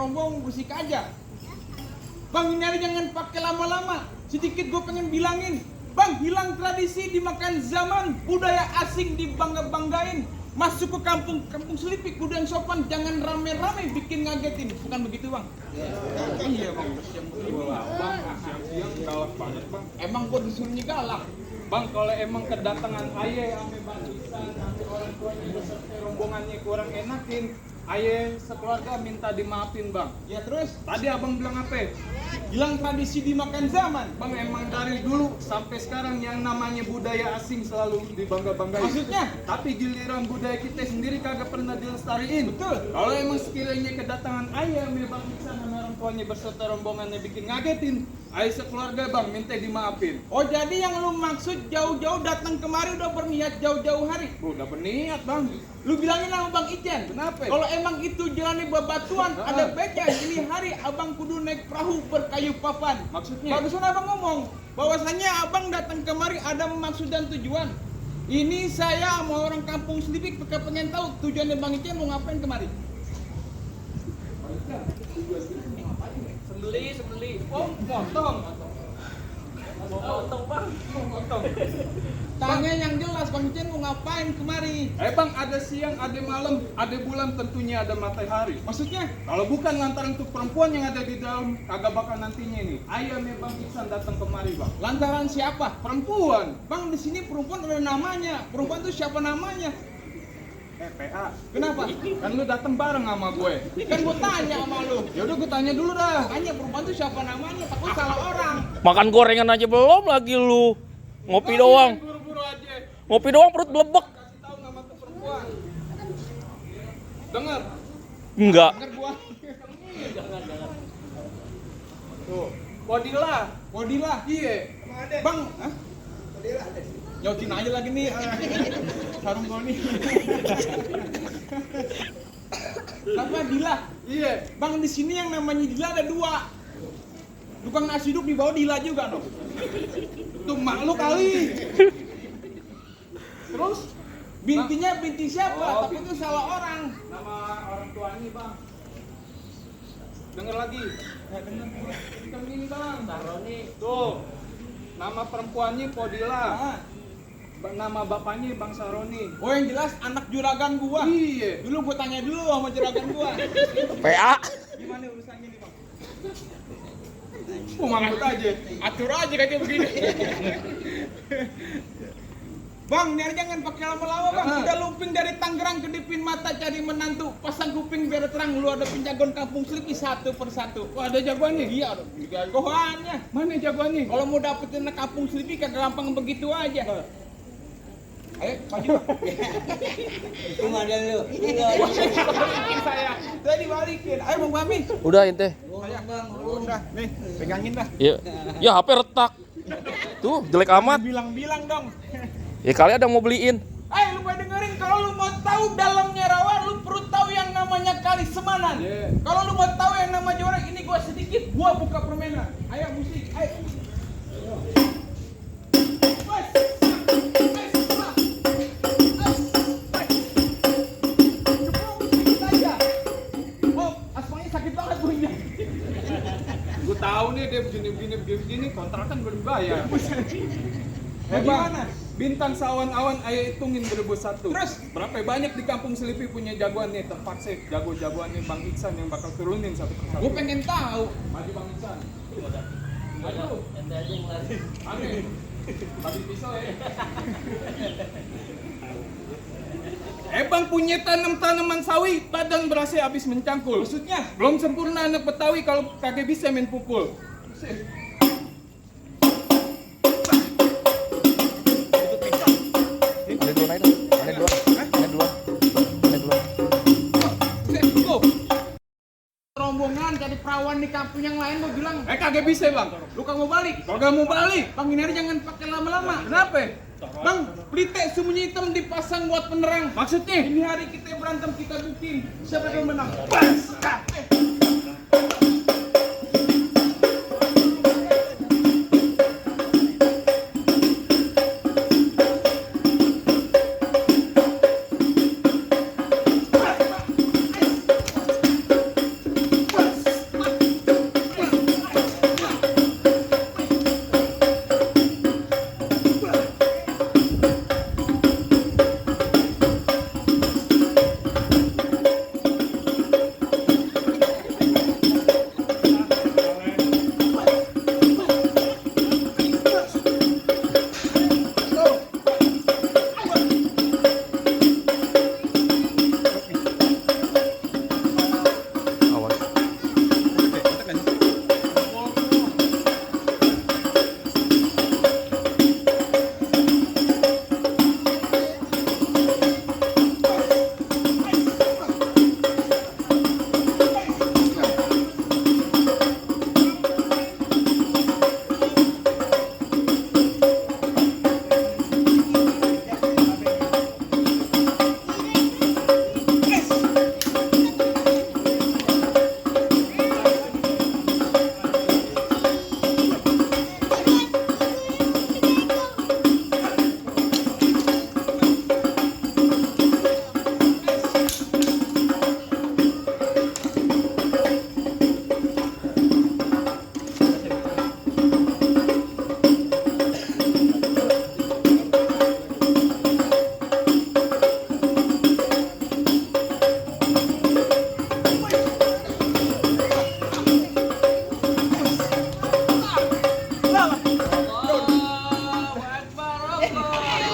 rombong bersih aja. Bang, ini jangan pakai lama-lama. Sedikit gue pengen bilangin. Bang, hilang tradisi dimakan zaman, budaya asing dibangga-banggain. Masuk ke kampung Selipi, kudu yang sopan, jangan rame-rame bikin ngagetin. Bukan begitu, Bang? Iya, Bang. Bang, siang-siang galak banget, Bang. Emang gue disuruhnya galak. Bang, kalau emang kedatangan aye ame Bang Isan, ame orang tuanya beserta rombongannya kurang enakin, aye sekeluarga minta dimaafin, Bang. Ya terus, Tadi abang bilang apa? hilang tradisi dimakan zaman. Bang, emang dari dulu sampai sekarang yang namanya budaya asing selalu dibangga-banggain. Maksudnya? Tapi giliran budaya kita sendiri kagak pernah dilestariin. Betul. Kalau emang sekiranya kedatangan ayah ame Bang Isan sama orang tuanya beserta rombongannya bikin ngagetin, ayah sekeluarga, Bang, minta dimaafin. Oh, jadi yang lu maksud jauh-jauh datang kemari udah berniat jauh-jauh hari? Udah berniat, Bang. Lu bilangin sama Bang Ijen. Kenapa? Kalau emang itu jalannya bebatuan, ada beca. Ini hari abang kudu naik perahu berkayu papan. Maksudnya? Barusan abang ngomong bahwasannya abang datang kemari ada maksud dan tujuan. Ini saya sama orang kampung Selipi pengen tahu tujuannya Bang Ijen mau ngapain kemari. Sembeli. Oh, motong. Motong, Bang. Motong. Tanya yang jelas Bang Ijen mau ngapain kemari. Bang, ada siang, ada malam, ada bulan, tentunya ada matahari. Maksudnya? Kalau bukan lantaran untuk perempuan yang ada di dalam, kagak bakal nantinya nih. Ayah Bang Iksan datang kemari, Bang. Lantaran siapa? Perempuan. Bang, di sini perempuan ada namanya. Perempuan itu siapa namanya? PA. Kenapa? Kan lu datang bareng sama gue. Kan gue tanya sama lu. Ya udah gue tanya dulu dah. Tanya perempuan itu siapa namanya? Takut salah orang. Makan gorengan aja belum lagi lu. Ngopi doang. Buru-buru aja. Ngopi doang perut blebek. Kasih tahu nama tuh perempuan. Dengar. Enggak. Dengar gua. Tuh. Wadila. Wadila. Iya. Bang, hah? Nyautin aja lagi nih sarung gua nih. Apa Dila? Iya. Bang, di sini yang namanya Dila ada dua. Tukang nasi uduk di bawah Dila juga dong. Tuh mak lu kali. Terus bintinya binti siapa? Oh, Tapi itu salah orang. Nama orang tuanya, Bang. Dengar lagi. Ya dengar. Hitam ini, Bang. Saroni. Tuh. Nama perempuannya Podila. Ah. Nama bapaknya Bang Saroni. Oh, yang jelas anak juragan gua. Iya. Dulu gua tanya dulu sama juragan gua. PA. Gimana urusannya nih, Bang? Manggut aja. Atur aja kayak begini. Bang, biar jangan pakai lama-lama, Bang. Udah lumping dari Tangerang kedipin mata cari menantu. Pasang kuping biar terang. Lu ada penjagoan kampung Selipi satu persatu. Wah, ada jagoannya? Iya, ada jagoannya. Mana jagoannya? Kalau mau dapetin anak kampung Selipi kagak gampang begitu aja. Ayo, maju. Itu ada lu. Balikin saya. Saya dibalikin. Ayo, Bang Bami. Udah ente. Udah, nih, pegangin dah. Ya. Ya HP retak. Tuh, jelek amat. Bilang-bilang dong. Ya kali ada mau beliin. Ayo lu pada dengerin, kalau lu mau tahu dalamnya rawa, lu perlu tahu yang namanya Kali Semanan. Yeah. Kalau lu mau tahu yang namanya orang ini gua sedikit, gua buka permainan. Ayo musik, ayo. Oh, aspalnya sakit banget bunyinya. Gue tahu nih dia begini kontrakan belum bayar. Gimana? Bintang sawan awan ayah hitungin berebut satu. Terus? Berapa banyak di kampung Selipi punya jagoan nih, terpaksa jago-jagoan nih Bang Iksan yang bakal turunin satu persatu. Gua pengen tahu. Maju Bang Iksan. Ayo. Aneh. Tadi pisau ya. Bang punya tanam tanaman sawi, badan berasa habis mencangkul. Maksudnya? Belum sempurna anak Betawi kalau kagak bisa main pukul. Ada dua lain. Ada dua. Ada dua. Ada dua. Go. Rombongan jadi perawan di kampung yang lain mau bilang, Kagak bisa Bang. lu kagak mau balik. Kagak mau balik. Bang, ini hari jangan pakai lama-lama. Kenapa? Bang, pelite sembunyi hitam dipasang buat penerang. Maksudnya? Ini hari kita berantem, kita buktiin siapa yang menang. Bas! Allah.